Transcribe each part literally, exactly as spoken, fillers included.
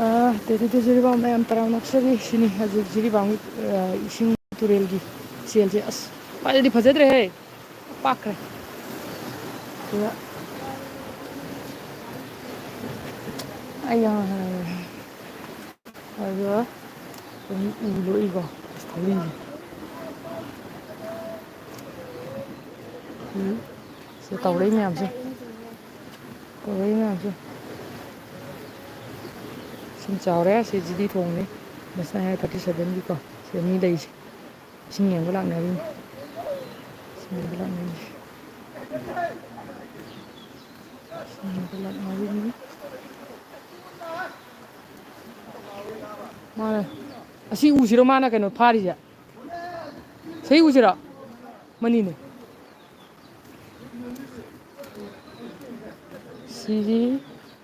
ꯑꯥ, ꯑꯗꯩꯗꯨꯗ ꯖꯤꯔꯤꯕꯥꯝ ꯃꯌꯥꯝ ꯇꯔꯥꯝꯅ ꯑꯣꯛꯆꯔꯤ꯫ ꯁꯤꯅꯤ ꯍꯧꯖꯤꯛ ꯖꯤꯔꯤꯕꯥꯝꯒꯤ, ꯑꯥ, ꯏꯁꯤꯡ ꯇꯨꯔꯦꯜꯒꯤ ꯏꯆꯦꯜꯁꯦ꯫ ꯑꯁ, ꯈ꯭ꯋꯥꯏꯗꯗꯤ ꯐꯖꯗ꯭ꯔꯦꯍꯦ꯫ ꯄꯥꯛꯈ꯭ꯔꯦ꯫ ꯑꯗꯨꯒ ꯑꯩ ꯌꯥꯝ ꯍꯔꯥꯎꯋꯦ꯫ ꯑꯗꯨꯒ ꯑꯗꯨꯝ ꯎ ꯂꯣꯛꯏꯀꯣ꯫ ꯑꯁ, ꯊꯧꯔꯤꯁꯦ꯫ ꯎꯝ꯫ ꯁꯤ ꯇꯧꯔꯛꯏ ꯃꯌꯥꯝꯁꯦ꯫ ꯇꯧꯔꯛꯏ ꯃꯌꯥꯝꯁꯦ꯫ ꯏꯁꯤꯡ ꯆꯥꯎꯔꯦ꯫ ꯁꯤ ꯖꯤꯔꯤ ꯊꯣꯡꯅꯤ꯫ National Highway thirty seven ꯒꯤꯀꯣ꯫ ꯁꯤꯗ ꯃꯤ ꯂꯩꯔꯤꯁꯦ꯫ ꯏꯁꯤꯡ ꯌꯦꯡꯕ ꯂꯥꯛꯅꯔꯤꯅꯤ꯫ ꯏꯁꯤꯡ ꯌꯦꯡꯕ ꯂꯥꯛꯅꯔꯤꯅꯤ꯫ ꯏꯁꯤꯡ ꯌꯦꯡꯕ ꯂꯥꯛꯅꯔꯤꯅꯤ꯫ ꯃꯥꯅꯦ꯫ ꯑꯁꯤ ꯎꯁꯤꯔꯣ ꯃꯥꯅ ꯀꯩꯅꯣ ꯐꯥꯔꯤꯁꯦ? ꯁꯤ ꯎꯁꯤꯔꯣ? ꯃꯅꯤꯅꯦ꯫ ꯁꯤꯒꯤ,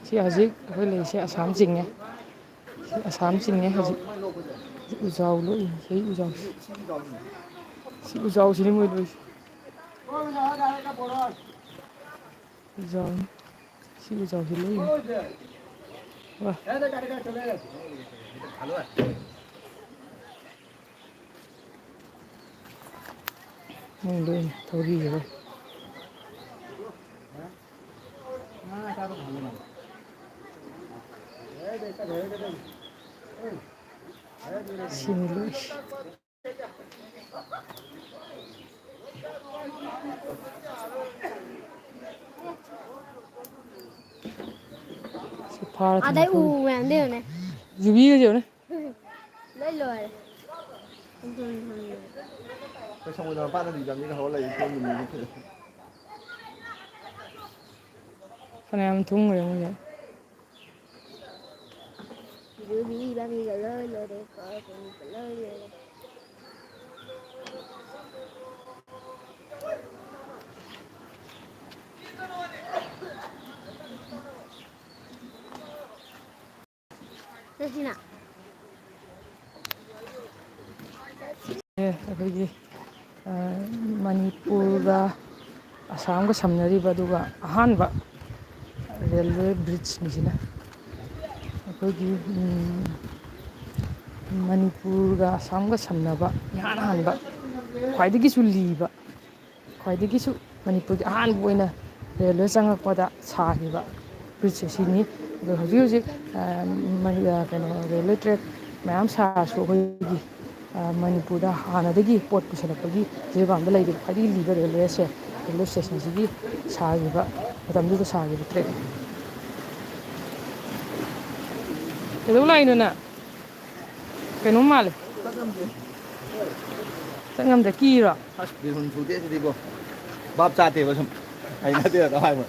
ꯁꯤ ꯍꯧꯖꯤꯛ ꯑꯩꯈꯣꯏ ꯂꯩꯔꯤꯁꯦ ꯑꯁꯥꯝ ꯆꯤꯡꯉꯦ꯫ ꯁꯤ ꯑꯁꯥꯝ ꯆꯤꯡꯉꯦ ꯍꯧꯖꯤꯛ꯫ ꯎꯖꯥꯎ ꯂꯣꯛꯏ, ꯁꯤ ꯎꯖꯥꯎꯁꯤ꯫ ꯁꯤ ꯎꯖꯥꯎꯁꯤꯅꯤ ꯃꯣꯏ ꯂꯣꯛꯏꯁꯦ꯫ ꯎꯖꯥꯎꯅꯤ꯫ ꯁꯤ ꯎꯖꯥꯎꯁꯤ ꯂꯣꯛꯏꯅꯤ꯫ ꯋꯥ꯫ ꯃꯣꯏ ꯂꯣꯛꯏꯅꯤ, ꯊꯧꯔꯤꯁꯦ ꯂꯣꯏ꯫ ꯁꯤꯅꯤ ꯂꯣꯛꯏꯁꯦ꯫ ꯁꯤ ꯐꯥꯔ ꯑꯗꯩ ꯎ ꯊꯝꯃꯦ꯫ ꯃꯌꯥꯝꯗꯣ ꯌꯦꯡꯉꯨꯅꯦ꯫ ꯌꯨꯕꯤꯒꯁꯦ ꯌꯦꯡꯉꯨꯅꯦ꯫ ꯂꯣꯏ ꯂꯣꯏꯔꯦ꯫ ꯑꯩꯈꯣꯏ ꯁꯃꯨꯗ꯭ꯔ ꯃꯄꯥꯟꯗ ꯑꯗꯨꯝ ꯆꯪꯉꯦ ꯍꯧꯔ ꯂꯩ ꯁꯣꯝꯒꯤ ꯃꯤꯁꯦ꯫ ꯐꯅꯌꯥꯝ ꯊꯨꯝꯈ꯭ꯔꯦ ꯃꯣꯏꯁꯦ꯫ ꯌꯨꯕꯤ ꯏꯕꯥꯅꯤꯒ ꯂꯣꯏ ꯂꯣꯏꯔꯦ, ꯀꯥ ꯀꯩꯅꯣꯒ ꯂꯣꯏ ꯂꯣꯏꯔꯦ꯫ ꯆꯠꯁꯤꯅ꯫ ꯑꯦ, ꯑꯩꯈꯣꯏꯒꯤ, ꯑ, ꯃꯅꯤꯄꯨꯔꯒ ꯑꯁꯥꯝꯒ ꯁꯝꯅꯔꯤꯕ, ꯑꯗꯨꯒ ꯑꯍꯥꯟꯕ ꯔꯦꯜꯋꯦ ꯕ꯭ꯔꯤꯖꯅꯤꯁꯤꯅ꯫ ꯑꯩꯈꯣꯏꯒꯤ, ꯎꯝ, ꯃꯅꯤꯄꯨꯔꯒ ꯑꯁꯥꯝꯒ ꯁꯝꯅꯕ ꯏꯍꯥꯟ ꯍꯥꯟꯕ, ꯈ꯭ꯋꯥꯏꯗꯒꯤꯁꯨ ꯂꯤꯕ, ꯈ꯭ꯋꯥꯏꯗꯒꯤꯁꯨ ꯃꯅꯤꯄꯨꯔꯒꯤ ꯑꯍꯥꯟꯕ ꯑꯣꯏꯅ ꯔꯦꯜꯋꯦ ꯆꯪꯉꯛꯄꯗ ꯁꯥꯈꯤꯕ ꯕ꯭ꯔꯤꯖꯁꯦ ꯁꯤꯅꯤ꯫ ꯑꯗꯣ ꯍꯧꯖꯤꯛ ꯍꯧꯖꯤꯛ, ꯑ, ꯃꯅꯤ-, ꯑ, ꯀꯩꯅꯣ, ꯔꯦꯜꯋꯦ ꯇ꯭ꯔꯦꯛ ꯃꯌꯥꯝ ꯁꯥꯔꯁꯨ ꯑꯩꯈꯣꯏꯒꯤ, ꯑ, ꯃꯅꯤꯄꯨꯔꯗ ꯍꯥꯟꯅꯗꯒꯤ ꯄꯣꯠ ꯄꯨꯁꯜꯂꯛꯄꯒꯤ ꯖꯤꯔꯤꯕꯥꯝꯗ ꯂꯩꯔꯤꯕ ꯈ꯭ꯋꯥꯏꯗꯒꯤ ꯂꯤꯕ ꯔꯦꯜꯋꯦꯁꯦ, ꯔꯦꯜꯋꯦ ꯁ꯭ꯇꯦꯁꯟꯁꯤꯒꯤ ꯁꯥꯈꯤꯕ, ꯃꯇꯝꯗꯨꯗ ꯁꯥꯈꯤꯕ ꯇ꯭ꯔꯦꯛ꯫ ꯀꯩꯗꯧ ꯂꯥꯛꯏꯅꯣ ꯅꯪ? ꯀꯩꯅꯣꯝ ꯃꯥꯜꯂꯦ꯫ ꯆꯠ ꯉꯝꯗꯦ꯫ ꯀꯤꯔꯣ? ꯑꯁ, ꯕꯤꯍꯨꯟ ꯁꯨꯗꯦ ꯁꯤꯗꯤꯀꯣ꯫ ꯚꯥꯞ ꯆꯥꯗꯦꯕ ꯁꯨꯝ꯫ ꯍꯩꯅꯗꯦꯕ ꯍꯥꯏꯕ꯫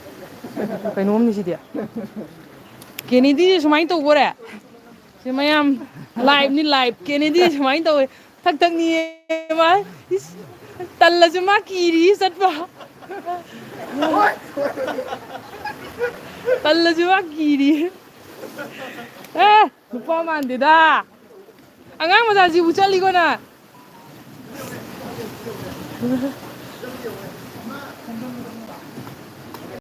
ꯀꯩꯅꯣꯝꯅꯤ ꯁꯤꯗꯤ꯫ ꯀꯦꯅꯦꯗꯤꯁꯦ ꯁꯨꯃꯥꯏꯅ ꯇꯧꯕꯣꯔꯦ? ꯁꯤ ꯃꯌꯥꯝ live ꯅꯤ, live꯫ ꯀꯦꯅꯦꯗꯤ ꯁꯨꯃꯥꯏꯅ ꯇꯧꯋꯦ꯫ ꯊꯛ ꯊꯛ ꯅꯤꯛꯑꯦ ꯃꯥ꯫ ꯏꯁ, ꯇꯜꯂꯁꯨ ꯃꯥ ꯀꯤꯔꯤ ꯆꯠꯄ꯫ ꯇꯜꯂꯁꯨ ꯃꯥ ꯀꯤꯔꯤ꯫ ꯑꯦ, ꯅꯨꯄꯥ ꯃꯥꯟꯗꯦꯗ꯫ ꯑꯉꯥꯡ ꯃꯆꯥꯁꯤꯕꯨ ꯆꯠꯂꯤꯀꯣ ꯅꯪ?